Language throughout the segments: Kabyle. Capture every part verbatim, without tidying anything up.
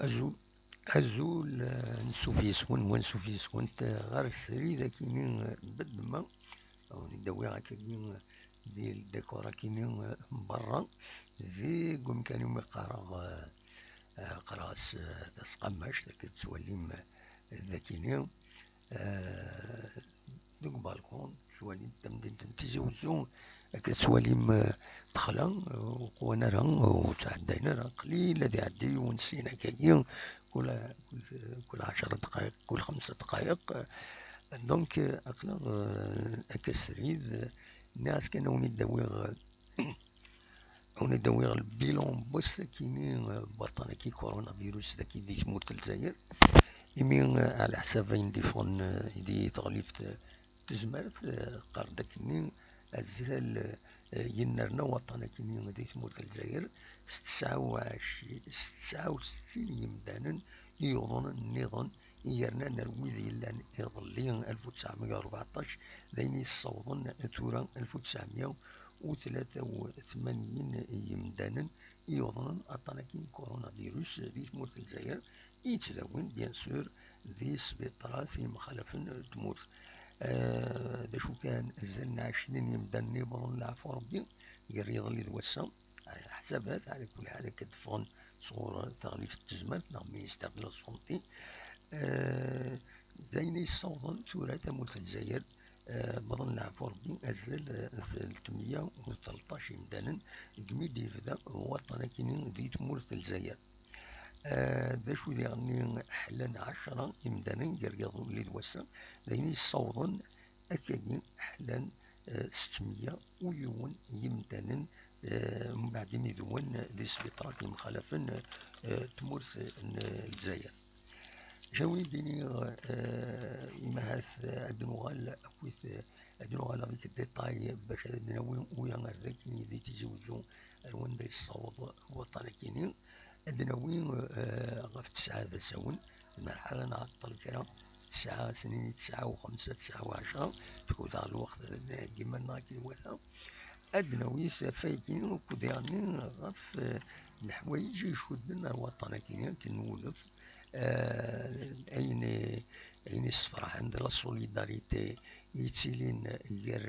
Azul, azul, eh, ansuf yes-wen, wansuf yes-went, eh, ɣer srid akini, eh, n Bedma. Awen-id-awiɣ akkagi, eh, di ldekor akini, eh, n berra, deg umkan umi qqareɣ, eh, eh, qqareɣ-as, eh, tasqamact, akken tettwalim, eh, dakini. Eh, deg ubalkun, tettwalim tamdint n Tizi Wezzu, akka tettwalim, eh, texla, eh, ur qwan ara, ur ttɛeddayen ara, qlil ad iɛeddi yiwen syin akkagi, kul, kul, kul ɛecra dqayeq, kul xemsa dqayeq. Donc, eh, aql-aɣ, eh, akka srid, eh, nniɣ-as kan awen-id-awiɣ, eh, Awen-id-awiɣ lbilan n wass-akini, eh, n waṭṭan-agi coronavirus dagi di tmurt n Lezzayer. Imi, eh, ɛla ḥsab ayen d-iffɣen, eh, di teɣlift, eh, n tezmert, eh, qqaren-d akkenni azal, eh, yennerna waṭṭan-akini di tmurt n Lezzayer s tesɛa u ɛecrin, s tesɛa u settin yemdanen i yuḍnen nniḍen i yernan ar wid yellan iḍelli alef u tesɛemya u rbeɛṭac, d ayen yessawḍen tura alef u tesɛemya u tlata u tmanyin yemdanen i yuḍnen aṭṭan-agi n coronavirus di tmurt n Lezzayer, i yettdawin, bien sûr, di sbiṭarat yemxalafen n tmurt. Eh, d acu kan, azal n ɛecrin yemdanen i yewwḍen leɛfu Rebbi, gar yiḍelli d wass-a, ɛla leḥsabat, ɛla kulli ḥal, akka d-ffɣen sɣur taɣlift n tezmert, neɣ ministère de la Santé. Eh, d ayen i yessawḍen tura tamurt n Lezzayer, eh, wwḍen leɛfu Rebbi azal, eh, n tlatemya u tleṭṭac imdanen deg mi d-yebda waṭṭan-akini di tmurt n Lezzayer. Eh, d acu diɣen i ḥellan ɛecra imdanen gar yiḍelli d wass-a, d ayen i yessawḍen akkagi ḥellan, eh, settemya u yiwen yimdanen, eh, mbeɛd imi dwen di sbiṭarat yemxalafen, eh, tmurt n Lezzayer. Acu ara d-iniɣ, eh, imi ahat, eh, ad nuɣal akkit, eh, ad nuɣal avec détail bac ad d-nawi uya ar dagi di Tizi Wezzu ar wanda yessaweḍ waṭṭan-akini. Ad d-nawi, eh, ɣef tesɛa d asawen, lemmer ḥala nɛeṭṭel kra, tesɛa, ad s-nini tesɛa u xemsa, tesɛa u ɛecra, tḥuza lweqt ad d-neheggi iman-nneɣ akken iwata. Ad d-nawi s afaykin akked diɣenni ɣef, eh, leḥwayeǧ i icudden ar waṭṭan-akini akken nwulef, eh, ayen i, ayen issefraḥen d la solidarité yettilin gar,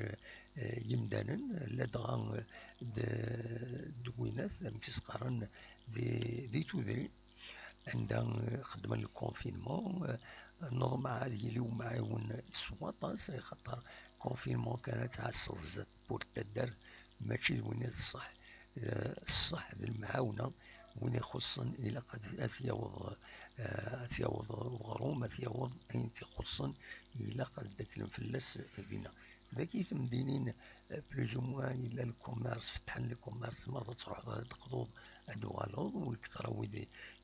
eh, yimdanen, ladɣa, eh, d, deg winat, amek i s-qqaren, di, di tudrin, anda, eh, xeddmen le confinement, eh, neḍmeɛ ad yili umɛiwen s waṭas, axaṭer confinement kan ad tɛasseḍ zdat tewwurt n taddart, mačči d win i d ṣṣeḥ. Eh, ṣṣeḥ d lemɛawna, win ixuṣṣen ilaq ad, ad t-yaweḍ, eh, ad t-yaweḍ uɣrum, ad t-yaweḍ ayen t-ixuṣṣen, ilaq ad ddaklen fell-as dinna. Dagi temdinin, eh, plus ou moins yella le commerce, fetḥen le commerce, tzemreḍ ad truḥeḍ ad d-teqḍuḍ, ad d-tuɣaleḍ, u lketṛa wid,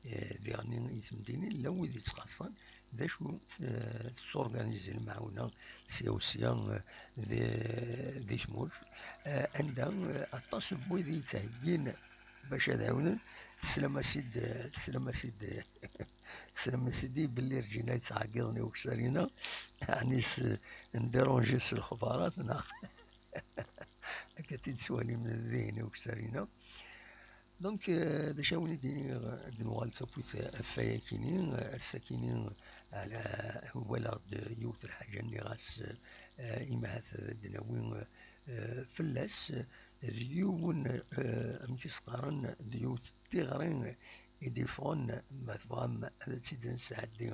eh, diɣen i temdinin, llan wid yettxaṣṣan, d acu, eh, tessorganizi lemɛawna sya u sya, eh, di, di tmurt, eh, anda, eh, aṭas n wid yettheggin bac ad ɛiwnen. Teslam-as-id, teslam-as-id, teslam-as-id i belli Regina yettɛeggiḍen i ukessar-inna, ɛni s-, ndéranger s lexbarat, neɣ? Akka t-id-tettwalim dihin i ukessar-inna. Donc, euh, d acu ara wen-id-iniɣ, ad nuɣal takkit ɣef waya-kini, ass-akini, ala, walaɣ-d yiwet n lḥaǧa, nniɣ-as, euh, imi ahat ad d-nawi, euh, fell-as, d yiwen, euh, amek i s-qqaren, d yiwet n tiɣri i d-iffɣen, ma tebɣam ad tt-id-nesɛeddi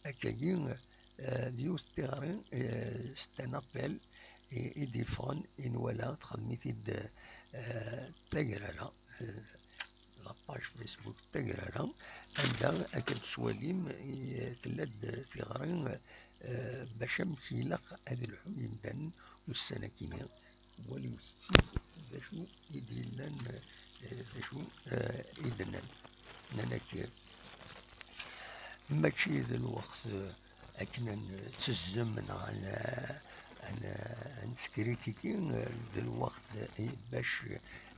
akkagi, euh, d yiwet n tiɣri, euh, c'est un appel, i d-yeffɣen i nwala, texdem-it-id, eh, Tagrara, eh, la page Facebook Tagrara, anda akken tettwalim i, tella-d tiɣri, eh, bac amek ilaq ad lḥun yimdanen ussan-akini. Waliwet-tt-id d acu i d-yellan, eh, d acu, eh, i d-nnan. Nnan-ak, eh, mačči d lweqt, eh, akken ad nettezzem neɣ ad n-, ad n-, ad neskritiki, eh, d lweqt, eh, bac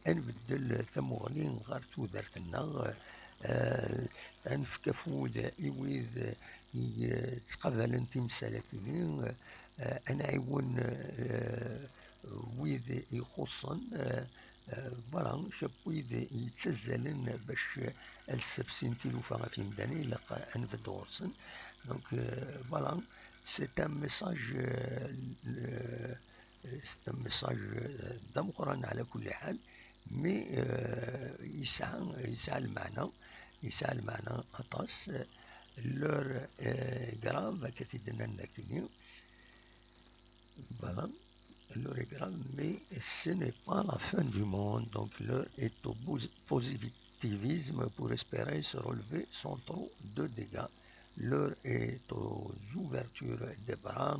ad nbeddel tamuɣli ɣer tudert-nneɣ, eh, ad nefk afud i wid i yettqabalen timsal-akini, eh, ad nɛiwen, eh, wid ixuṣṣen, eh, eh, voilà, kra n wid yettazzalen bac ad ssefsin tilufa ɣef yimdanen, ilaq ad nbedd ɣur-sen. Donc, euh, voilà, c'est un message, euh, le-, c'est un message, euh, d ameqqran ɛla kulli ḥal, mais, euh, yesɛa, yesɛa lmeɛna, yesɛa lmeɛna aṭas. L'heure est grave, akka t-id-nnan dakini. Voilà. L'heure est grave, mais ce n'est pas la fin du monde. Donc, l'heure est au pos-, positivisme pour espérer se relever sans trop de dégâts. L'heure est aux ouvertures des bras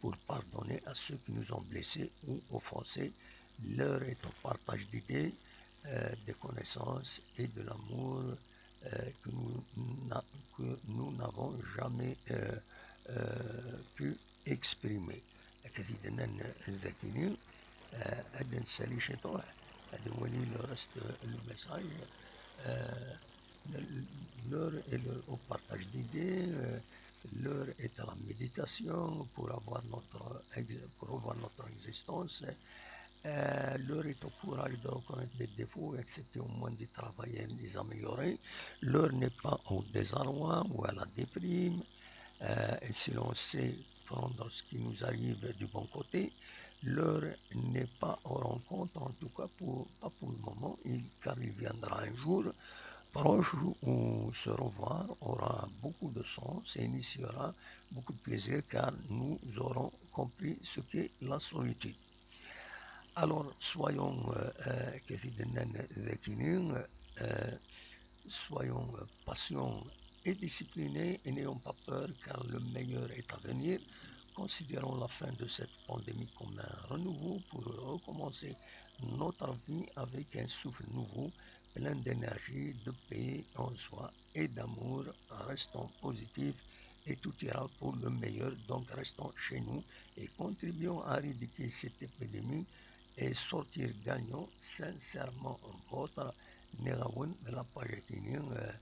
pour pardonner à ceux qui nous ont blessés ou offensés. L'heure est au partage d'idées, euh, des connaissances et de l'amour, euh, que nous n'a-, que nous n'avons jamais, euh, euh, pu exprimer. Akka t-id-nnan dakini, euh, ad d-nsali ciṭuḥ, ad nwali le reste, le message. Euh, l'heure est le, au partage d'idées, euh, l'heure est à la méditation pour avoir notre ex-, pour revoir notre existence. Euh, l'heure est au courage de reconnaître des défauts, accepter au moins de travailler et les améliorer. L'heure n'est pas au désarroi ou à la déprime. Euh, et si l'on sait prendre ce qui nous arrive du bon côté, l'heure n'est pas aux rencontres, en tout cas pour, pas pour le moment, il, car il viendra un jour proche où se revoir aura beaucoup de sens et initiera beaucoup de plaisir car nous aurons compris ce qu'est la solitude. Alors, soyons, euh, euh, akka t-id-nnan dakini, euh, soyons, euh, patients et disciplinés et n'ayons pas peur car le meilleur est à venir. Considérons la fin de cette pandémie comme un renouveau pour recommencer notre vie avec un souffle nouveau, plein d'énergie, de paix en soi et d'amour. Restons positifs et tout ira pour le meilleur. Donc restons chez nous et contribuons à éradiquer cette épidémie et sortir gagnant. Sincèrement votre, nniɣ-awen, de la page-akini, euh,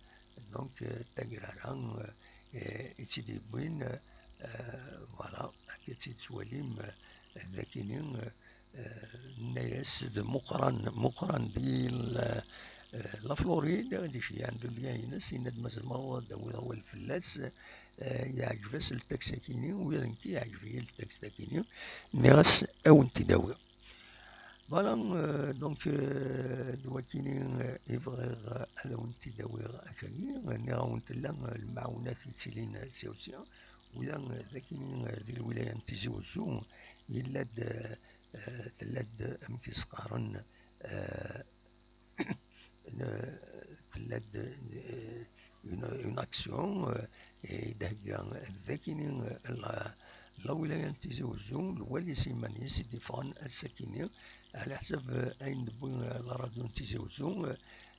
donc, euh, Tagrara, euh, euh, i tt-id-yewwin, euh, voilà, akka tt-id-twalim, euh, dakini, euh, euh, nna-yas d Muqran, Muqran di l-, euh, la Floride, di ceyɛen d ulya-ines, yenna-d ma tzemreḍ ad d-tawiḍ awal fell-as, euh, yeɛǧeb-as ltaks-akini, ula d nekk yeɛǧeb-iyi ltaks-akini, nniɣ-as ad wen-t-id-awiɣ. Voilà, euh, donc, euh, d wakini, euh, i bɣiɣ, euh, ad awen-t-id-awiɣ akkagi, nniɣ-awen tella, euh, lemɛawnat yettilin, euh, sya u sya, ula, euh, d akini, euh, di lwilaya n Tizi Wezzu, yella-d, euh, euh, tella-d, amek i s-qqaren, euh, euh, tella-d, euh, une, une action, euh, i d-thegga dakini, euh, la, la wilaya n Tizi Wezzu, lwali s yiman-is i d-iffɣen ass-akini, ɛla ḥsab, euh, ayen d-tewwi, euh, la radio n Tizi Wezzu, euh,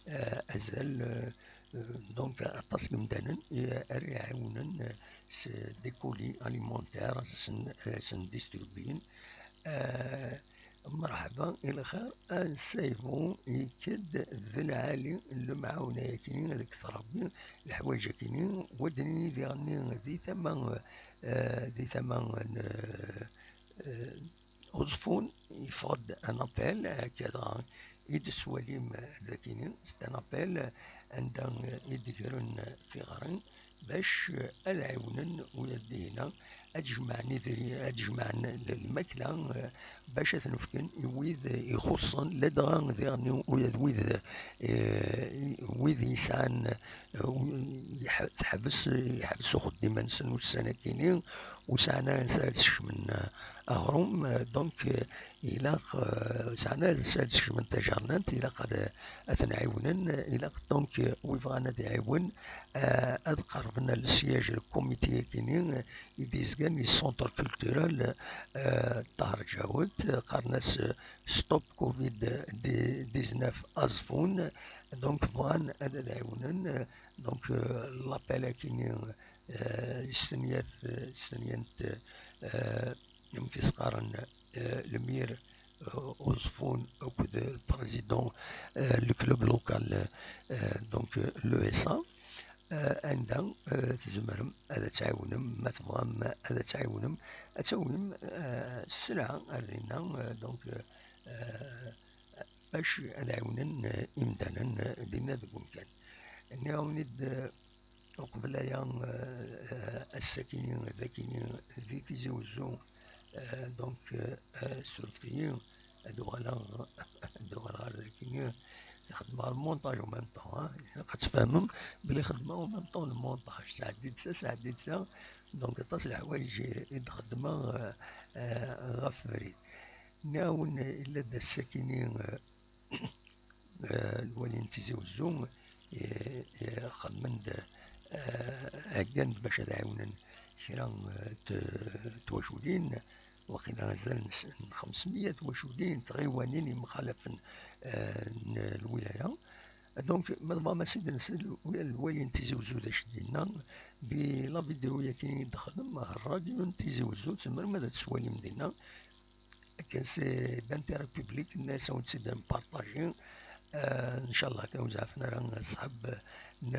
euh, azal, euh, euh, donc aṭas n yimdanen i ara iɛiwnen, euh, s des colis alimentaires, s-, s-, s-, distribuyen. Euh, Mreḥba i lxir, ansa yebɣu yekk-d d lɛali n lemɛawna-yakini deg tṛabbi leḥwayeǧ-akini, wa d-nini diɣenni di tama, eh, di tama n, eh, Uẓeffun, yeffeɣ-d un appel, akka dɣa i d-tettwalim dakini, c'est un appel anda i d-gren tiɣri, bac ad ɛiwnen ula d dihina, ad jemɛen idri-, ad jemɛen l-, lmakla, eh, bac ad ten-fken i wid ixuṣṣen, ladɣa diɣen ula d wid, eh, i-, wid yesɛan, euh, u-, yeḥ-, teḥbes, yeḥbes uxeddim-nsen ussan-akini, ur sɛan ara ansi ara d-skecmen, euh, aɣrum, euh, donc, euh, ilaq, euh, sɛan ansi ara d-skecmen tajernant, ilaq ad, ad ten-ɛiwnen, ilaq donc, euh, wi bɣan ad iɛiwen, euh, ad qerben ar le siège, le comité-akini, euh, i d-yezgan i centre culturel, euh, Ṭaher Ǧawed, euh, qqaren-as, euh, Stop Covid dix-neuf Aẓeffun, donc bɣan ad, ad ɛiwnen, euh, donc, euh, l'appel-akini, euh, s tenya-, s tenya-, euh, amek i s-qqaren, euh, le maire, euh, Aẓeffun akked le président, euh, le club local, euh, donc, euh, l'E S A, euh, anda, euh, tzemrem ad tɛiwnem, ma tebɣam ad tɛiwnem, ad tawim, euh, sselɛa ar dinna, euh, donc, euh, euh, bac ad ɛiwnen, euh, imdanen, euh, dinna deg umkan. Nniɣ-awen-id, euh, uqbel aya, euh, euh, ass-akini, d akini, di Tizi Wezzu, euh, donc, euh, euh, surfet-iyi, ad uɣaleɣ, ad uɣaleɣ ar dakini, xedmeɣ le montage en même temps, hein. Ilaq ad tfehmem belli xedmeɣ en même temps le montage, sɛeddi-d ta, sɛeddi-d ta, donc aṭas n leḥwayeǧ i d-xeddmeɣ, euh, euh, ɣef ubrid. Nniɣ-awen, yella-d ass-akini, euh, euh, lwali n Tizi Wezzu, euh, euh, xedmen-d, euh, heggan-d bac ad ɛiwnen kra, euh, t-, twaculin, waqila azal n s-, n xemsmya twaculin, tɣiwanin yemxalafen, euh, n lwilaya. Donc, ma tebɣam ad s-id-nsel lwali n Tizi Wezzu d acu d-yenna, di la vidéo-yaki i d-texdem, rradyu n Tizi Wezzu, tzemrem ad tt-twalim dinna. Akken c'est d'intérêt public, nniɣ-as ad wen-tt-id-npartaji. Euh, ncallah kan ur zeɛfen ara ṣṣḥab n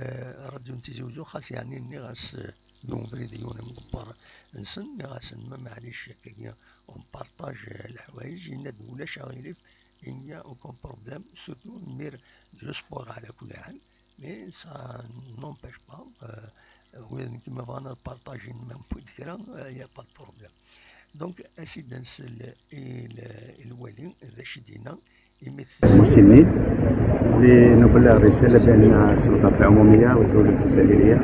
rradyu n Tizi Wezzu, xas yeɛni nniɣ-as, euh, di ubrid yiwen imḍebber-nsen, nniɣ-asen ma maɛlic akkagi on partage, euh, leḥwayeǧ, yenna-d ulac aɣilif, il n'y a aucun problème, surtout le maire de le sport ɛla kulli ḥal. Mais ça n'empêche pas, euh, wid n kima bɣan ad partajin même plus de kra, euh, y a pas de problème. Donc, ad s-id-nsel i l-, i lwali, d acu i d-yenna, imi t-, المسنين، لنبلغ الرسالة بأن السلطات العمومية والدولة الجزائرية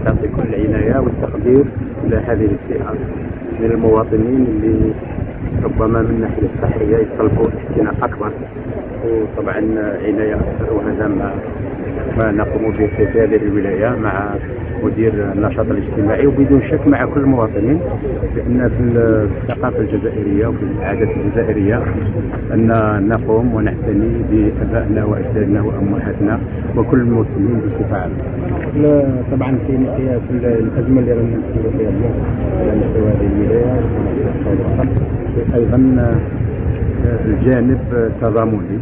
تعطي كل العناية والتقدير إلى هذه الفئة من المواطنين اللي ربما من الناحية الصحية يتطلبوا اهتمام أكبر، وطبعًا عناية أكثر، وهذا ما، ما نقوم به في، في هذه الولاية مع مدير النشاط الاجتماعي، وبدون شك مع كل المواطنين، بأن في ال-، في الثقافة الجزائرية وفي العادات الجزائرية أن نقوم ونعتني بآبائنا وأجدادنا وأمهاتنا وكل المسنين بصفة عامة. لا، طبعًا في مقياس في الأزمة اللي رانا نسيروا فيها اليوم على مستوى هذه الولاية وعلى مستوى الوطن، أيضًا، آه، الجانب التضامني.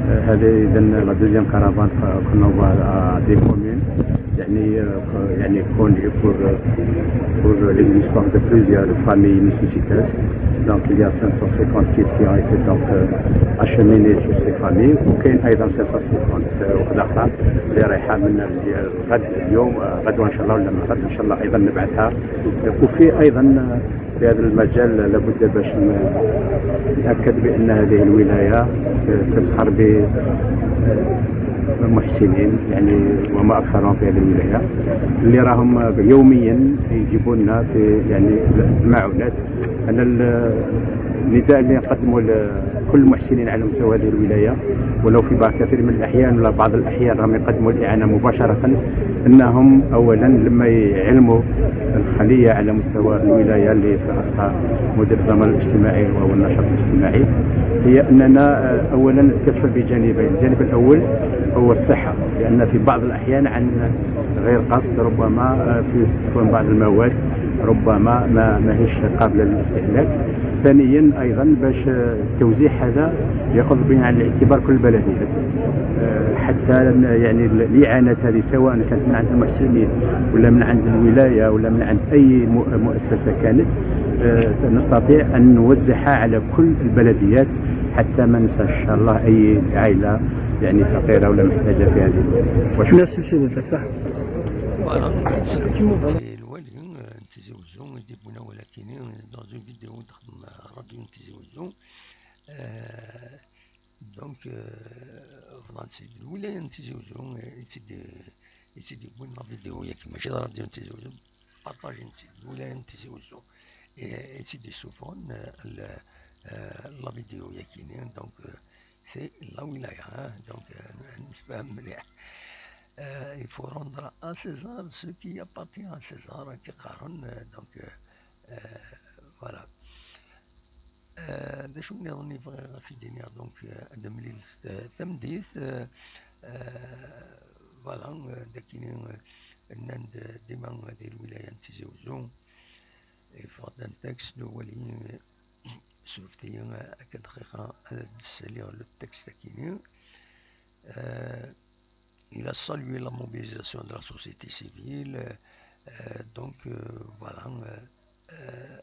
آه، هذه إذن la deuxième caravane qu'on envoie à des communes. يعني، آه، يعني connues pour, آه، pour l'existence de plusieurs familles nécessiteuses. Donc il y a cinq cent cinquante kits qui ont été donc, euh, acheminés sur ces familles. وكاين أيضًا cinq cent cinquante، آه، وحدة أخرى اللي رايحة من الغد اليوم، آه، غدوة إن شاء الله ولا من غد إن شاء الله أيضًا نبعثها. وفي أيضًا، آه، في هذا المجال لابد باش ن-، نتأكد بأن هذه الولاية، آه، تزخر ب، آه، محسنين، يعني، وما أكثرهم في هذه الولاية، اللي راهم يوميًا يجيبوا لنا في، يعني، المعونات. أنا ال-، النداء اللي نقدمه ل-، كل المحسنين على مستوى هذه الولاية، ولو في بعض، كثير من الأحيان ولا بعض الأحيان راهم يقدموا الإعانة مباشرة، أنهم أولًا لما يعلموا الخلية على مستوى الولاية اللي في رأسها مدير الضمان الاجتماعي أو النشاط الاجتماعي، هي أننا، آه، أولًا نتكفل بجانبين. الجانب الأول هو الصحة، لأن في بعض الأحيان عن غير قصد ربما، آه، في تكون بعض المواد ربما ما، ماهيش قابلة للاستهلاك. ثانيًا أيضًا باش، آه، التوزيع هذا يأخذ بعين الاعتبار كل البلديات، آه، حتى ن-، يعني ال-، الإعانات هذه سواء كانت من عند المحسنين ولا من عند الولاية ولا من عند أي مؤ-، مؤسسة كانت، آه، نستطيع أن نوزعها على كل البلديات حتى ما ننسى إن شاء الله أي عائلة يعني فقيرة ولا محتاجة في هذه الولاية. وشكرًا. Merci monsieur le taxeur. Voilà. الوالي، آه، تيزي وزو، يدي بونا ولكن، آه، dans une vidéo دخل راديو تيزي وزو. آه، donc، آه، Bḍant-tt-id lwilaya n Tizi Uzzu, eh, i tt-id-, i tt-id-yewwin la vidéo-yagi, mačči d ṛṛadyu n Tizi Uzzu, parṭajin-tt-id lwilaya n Tizi Uzzu, eh, i tt-id-yessufɣen, eh, l-, eh, la vidéo-yagi-ni, donc, eh, c'est la wilaya, hein, donc, eh, nefhem mliḥ. Euh, il faut rendre à César ce qui appartient à César, akka qqaren, euh, donc, euh, euh, voilà. Euh, d acu nniḍen i bɣiɣ ad t-id-iniɣ, donc, euh, ad nemlil t-, tameddit, euh, euh, voilà, euh, d akini, euh, nnan-d dima di lwilaya n Tizi Uzzu, yeffeɣ-d un texte n wali, euh, Surfet-iyi akka dqiqa ad d-ssaliɣ le texte akini. Euh, il a salué la mobilisation de la société civile. Euh, donc, euh, voilà, euh, euh,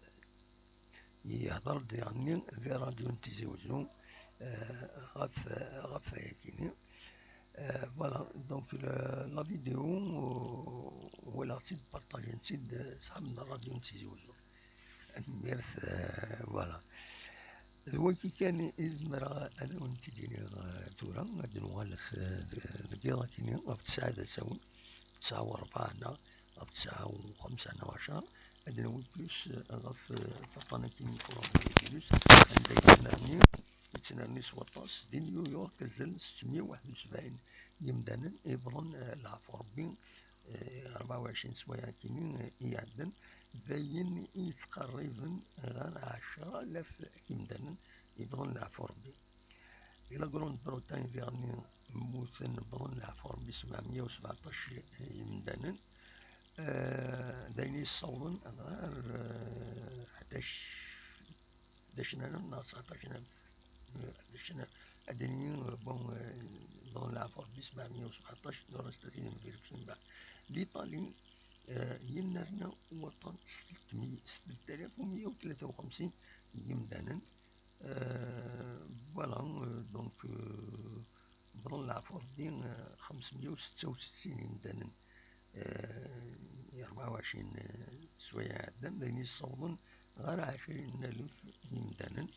yehder-d yeɛni di ṛṛadyu n Tizi Uzzu, euh, ɣef, ɣef wayagini. Euh, voilà, donc le, la vidéo, euh, walaɣ-tt-id, parṭajin-tt-id, euh, ṣṣḥab n ṛṛadyu n Tizi Uzzu. Tanemmirt, euh, voilà. D wagi kan i zemreɣ ad awen-t-id-iniɣ, euh, tura, ad nuɣal s-, d-, deg yiḍ akini ɣef tesɛa d asawen, tesɛa u ṛebɛa neɣ ɣef tesɛa u xemsa neɣ ɛecṛa, ad nawi plus, euh, ɣef, euh, taṭṭan akini n coronavirus, anda yettnerni, yettnerni s waṭas. Di New York, azal n settemya u waḥed u sebɛin yimdanen i yewwḍen, euh, leɛfu Ṛebbi, eh, rebɛa u ɛecrin sswayeɛ akini, eh, i iɛeddan, d ayen i yettqerriben ɣer ɛecra alaf n yimdanen yewwḍen leɛfu Ṛebbi. Di la Grande-Bretagne diɣenni mmuten, wwḍen leɛfu Ṛebbi sebɛemya u sbeɛṭac yimdanen. Eh, d ayen yessawḍen ɣer, eh, ḥdac d acu nnan, neɣ tseɛṭac alaf, eh, d acu nnan, ad d-nini, eh, bon, eh, wwḍen leɛfu Ṛebbi sebɛemya u sbeɛṭac, d ur as-tlatin n virus mbeɛd. L'Italie, eh, yennerna waṭṭan s telt meyya, s telt alaf u meyya u tlata u xemsin yimdanen. Eh, voilà, eh, donc, eh, wwḍen leɛfu Ṛebbi, eh, xemsemya u setta u settin imdanen, eh, i rebɛa u ɛecrin, eh, sswayeɛ iɛeddan, d ayen yessawḍen ɣer ɛecrin alef n yimdanen.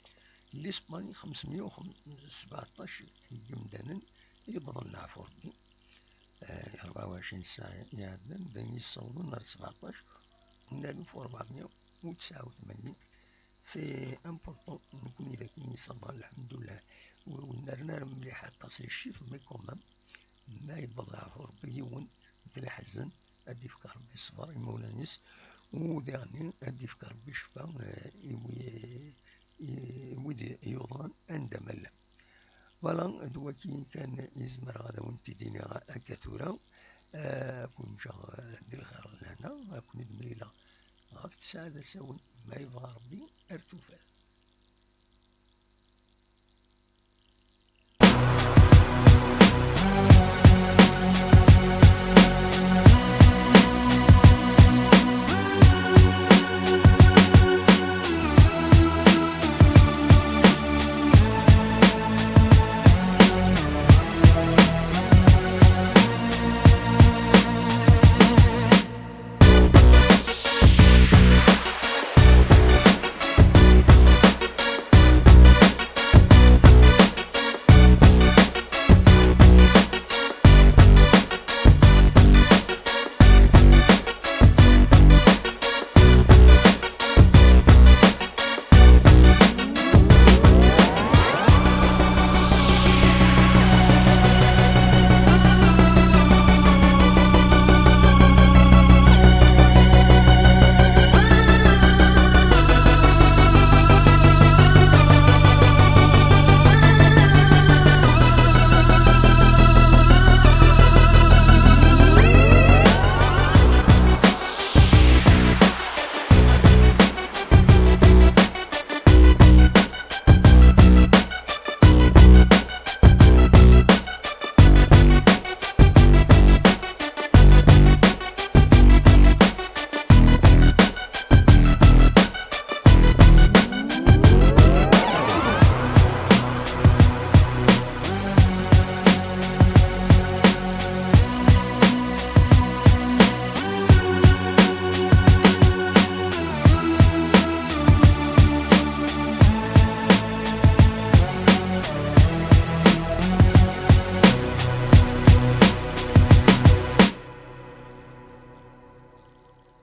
L'Espagne, xemsemya u sbeɛṭac n yimdanen i yewwḍen leɛfu Ṛebbi, eh, i rebɛa u ɛecrin ssaɛa iɛeddan, d ayen yessawḍen ɣer sbeɛṭac alaf u ṛebɛemya u tesɛa u tmanyin. C'est important, nekkni d akken, ça va, lḥemdullah, ur wen-nerna ara mliḥ aṭas les chiffres, mais quand même, ma yewweḍ leɛfu Ṛebbi yiwen, d leḥzen, ad d-yefk Ṛebbi ṣṣber i imawlan-is, u diɣenni ad d-yefk Ṛebbi ccfa, eh, i wi-, i wid yuḍnen anda ma llan. Voilà, d wagi kan i zemreɣ ad awen-t-id-iniɣ akka tura. Eh, ad ken-ǧǧeɣ, eh, di lxir d lehna, ad ken-id-mlileɣ ɣef tesɛa d asawen, ma yebɣa Ṛebbi, ar tufat.